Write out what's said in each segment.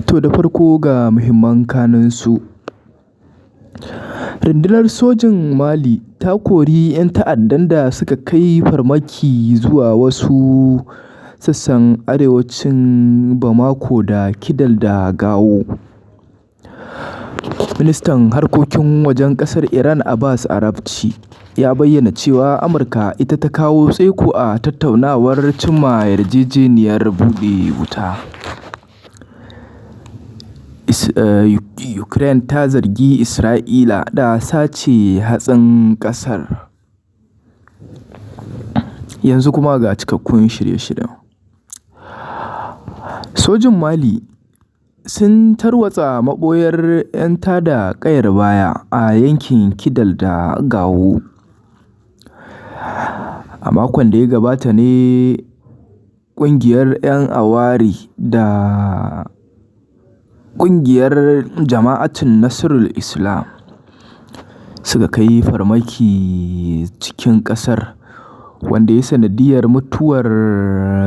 To da farko ga muhimman kanunsu. Rundunar sojin Mali ta kori 'yan ta'addan da suka kai farmaki zuwa wasu sassan arewacin Bamako da Kidal da Gao. Ministan harkokin wajen ƙasar Iran Abbas Araghchi ya bayyana cewa Amurka ita ta kawo tsaiko a tattaunawar cimma yarjejeniyar buɗe wuta. Ukraine ta zargi Isra'ila da sace hatsin ƙasar. Yanzu kuma ga cikakkun shirye-shiryen. Sojin Mali sun tarwatsa maɓoyar 'yan tada ƙayar baya a yankin Kidal da Gao. A makon da ya gabata ne ƙungiyar 'yan aware da ƙungiyar Jama'atun Nasrul Islam suka kai farmaki cikin ƙasar wanda ya sanadiyyar mutuwar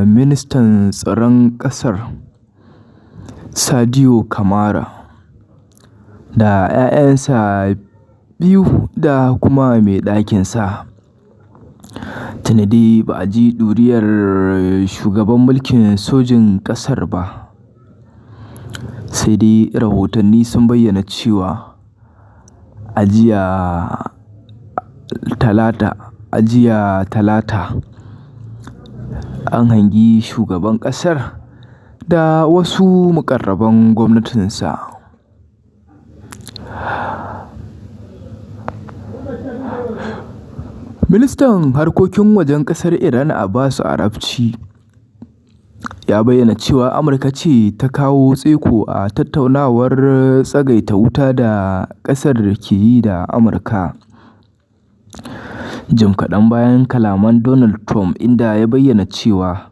ministan tsaron ƙasar Sadio Camara da 'ya'yansa biyu da kuma mai ɗakinsa. Tuni dai ba a ji ɗuriyar shugaban mulkin sojin ƙasar ba. Sai dai rahotanni sun bayyana cewa a jiya Talata an hangi shugaban ƙasar da wasu muƙarraban gwamnatinsa. Ministan harkokin wajen ƙasar Iran Abbas Araghchi ya bayyana cewa Amurka ce ta kawo tsaiko a tattaunawar tsagaita wuta da ƙasar ke yi da Amurka. Jim kaɗan bayan kalaman Donald Trump inda ya bayyana cewa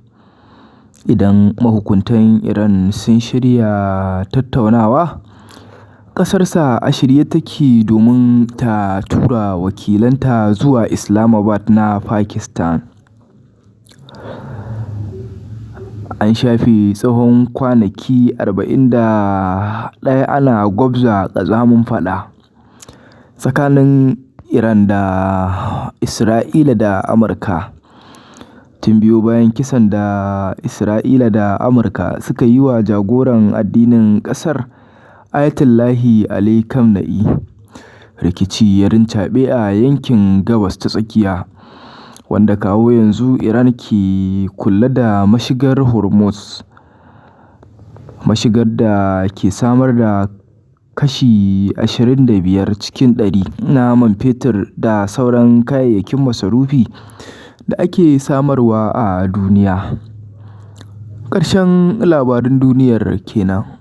idan mahukuntan Iran sun shirya tattaunawa, ƙasarsa a shirye take domin ta tura wakilanta zuwa Islamabad na Pakistan. An shafe tsawon kwanaki 41 ana gwabza ƙazamin faɗa tsakanin Iran da Isra'ila da Amurka. Tun biyo bayan kisan da Isra'ila da Amurka suka yi wa jagoran addinin ƙasar Ayatollahi Ali Khamenei, rikici ya rincaɓe a yankin Gabas ta Tsakiya, wanda kawo yanzu Iran ke kula da mashigar Hormuz, mashigar da ke samar da kashi 25 cikin ɗari na man fetur da sauran kayayyakin masarufi da ake samarwa a duniya. Ƙarshen labarun duniyar kenan.